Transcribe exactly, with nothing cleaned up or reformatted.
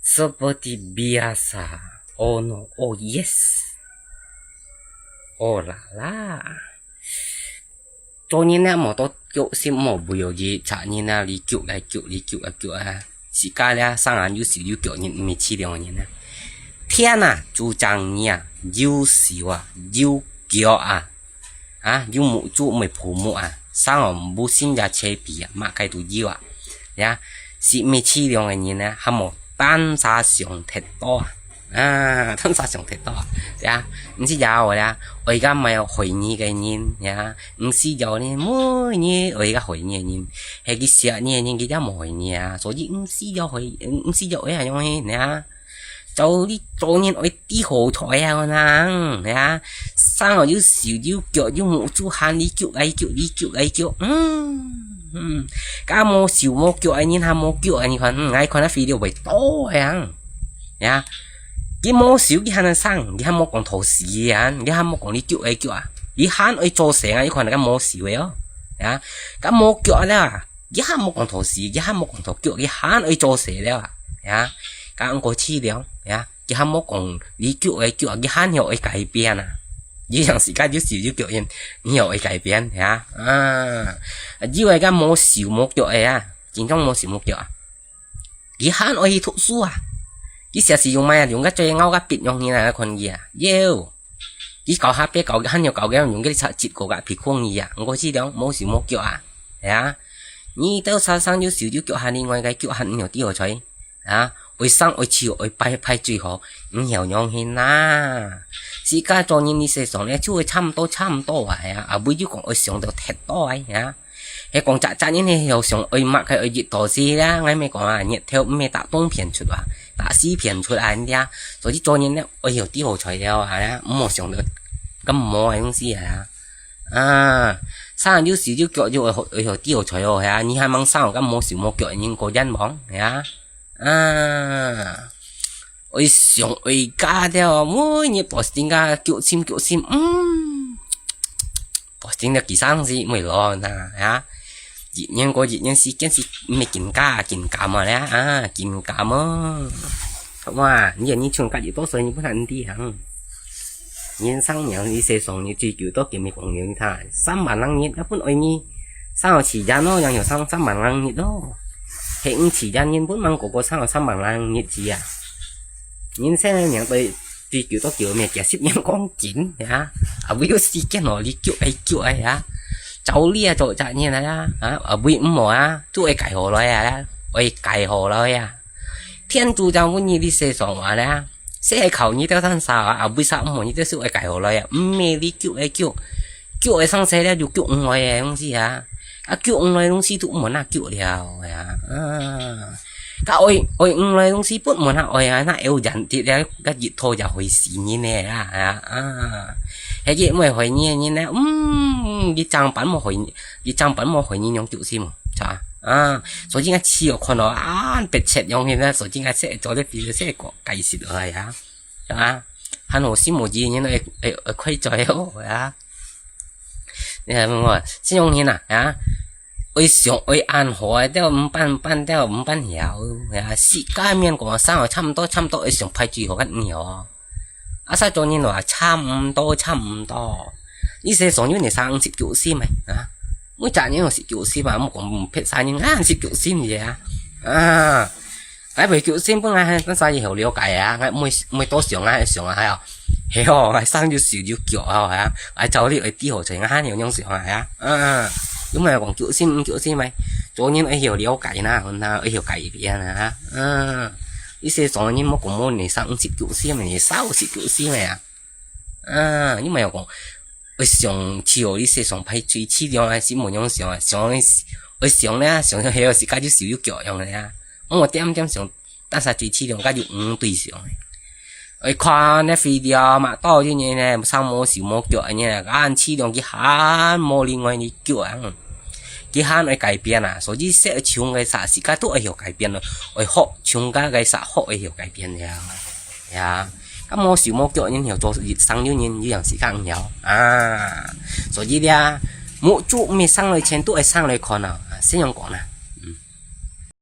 Seperti biasa. Oh no, oh yes. Oh la la. 做人呢，莫多腳心莫不要去插人啊，你腳來腳，你腳來腳啊。自家咧，生人有手有腳人，毋係自量个人啊。天啊，主正你啊，有手啊，有腳啊，啊，有目珠毋係浮木啊，生人無心也切皮啊，麼个都有啊。呀，是毋係自量个人呢，還無單儕想忒多啊。 啊，當時想忒多啊，呀，毋係有啦，愛个毋係害你个人，呀，毋係有呢，每日愛个害你个人，係佢惜你个人，佢也無害你啊，所以毋係有害，毋係有愛恁樣呢，呀，做你做人愛知好彩啊，可能，呀，生有手有腳有目珠，喊你腳來腳，你腳來腳，嗯。 嗯，該無手無腳个人，還無腳个人看，嗯，𠊎看該video會多个啊。呀，佢無手，佢還能生，佢還無講討死个啊，佢還無講你腳个腳啊，佢還愛做事啊，你看該無手个哦，呀，該無腳个啦，佢還無講討死，佢還無講討腳，佢還愛做事了啊，呀，該毋過自量，呀。 佢還無講你腳个腳，佢還曉愛改變啊。佢樣時間有手有腳，你曉愛改變，呀？啊，有个該無手無腳个啊，真正無手無腳啊。佢還愛去讀書啊。佢寫字用麼啊？用該最拗該筆用你來看佢啊？有。佢搞下筆搞，還曉搞个用个擦筆搞个鼻孔你啊。毋過係講無手無腳啊，呀？你兜生生有手有腳，還另外个腳還毋曉知好彩。 啊，愛生愛笑愛排排最好，毋曉仰形啊。自家做人呢，世上呢，就會差毋多差毋多啊，呀，啊，毋就講愛想到忒多啊，呀。係講隻隻人呢，曉想愛麼个愛越多些啦，𠊎咪講啊，日頭毋係打東片出啊，打西片出啊，恁樣啊。所以做人呢，愛曉知好彩了啊，呀，毋好想到咁無个東西啊。啊，生有手有腳就愛好愛曉知好彩哦，呀，你還吂生，敢無手無腳，人過冤枉，呀。 啊，愛想愛家了，每日posting个腳心腳心，嗯，posting了幾生時，毋會老吶，啊，一年過一年，時間是毋係緊加緊加嘛咧，啊，緊加嘛。哇，你你像家己多歲，你不能這樣。人生命，你世上你追求到緊，你講你看，三萬零日，那本愛你，生有時間咯，人有生三萬零日咯。 係毋係啊？人本吂個個生有三萬零日子啊。人生个命對追求到久咩？幾十年講緊呀，啊，毋有時間哦，你腳愛腳愛呀，照理啊做責任啊，啊，啊，毋毋好啊，都愛改好來啊，愛改好來啊。天主就分你，你世上話啦，世界靠你兜生啥啊，啊，為啥毋好你兜手愛改好來啊？毋係你腳愛腳，腳愛生細了就腳毋來个東西啊。 啊，腳毋來東西都毋好拿腳了呀，啊。啊，愛愛毋來東西不無拿愛啊，那有人跌了，該一拖就會死人呢啦，啊，啊。係佢毋會害你个人呢，嗯，佢正版無害你，佢正版無害你用腳心嘛，係吧？啊，所以𠊎試過看到啊，別切用个呢，所以𠊎切做得比較細個解釋落來啊，啊，還好心無意人會會會開嘴哦，啊。 你看無？這種人啊，啊，愛想愛恁好个，都毋辦辦都毋辦曉，啊，世界面講生活差毋多，差毋多愛想排最好个你哦。啊，啥做人話差毋多，差毋多。你世上有你生十九歲咩？啊，每隻人有十九歲嘛，莫講別儕人啊，十九歲个啊，啊。 𠊎會叫先本來，當時以後了解啊，𠊎毋會毋會多想啊，想啊，係哦。係哦，𠊎生有手有腳啊，係啊，𠊎照理愛知好才，𠊎還有樣想啊，係啊。嗯，嗯，有無講叫先毋叫先咩？做人愛曉了解啦，然後愛曉改變啊，嗯。一些做人莫講莫你生十九歲咩，你少十九歲咩啊？嗯，有無講 會想笑，你世上排最凄涼啊，是無樣想啊，想愛想咧，想想係自家就手有腳樣个啊。我點點想，但是最凄涼，該就毋對想个。愛看那video嘛，到今日呢，生無手無腳个呢，恁凄涼，佢還無另外一腳啊。佢還愛改變啊，所以說愛像个啥，自家都愛曉改變咯，愛學像个个啥，學愛曉改變了。 呀，該無手無腳人曉做生有人有樣時間曉啊。所以咧，目珠毋係生來前，都愛生來看啊。啊，先樣講啦，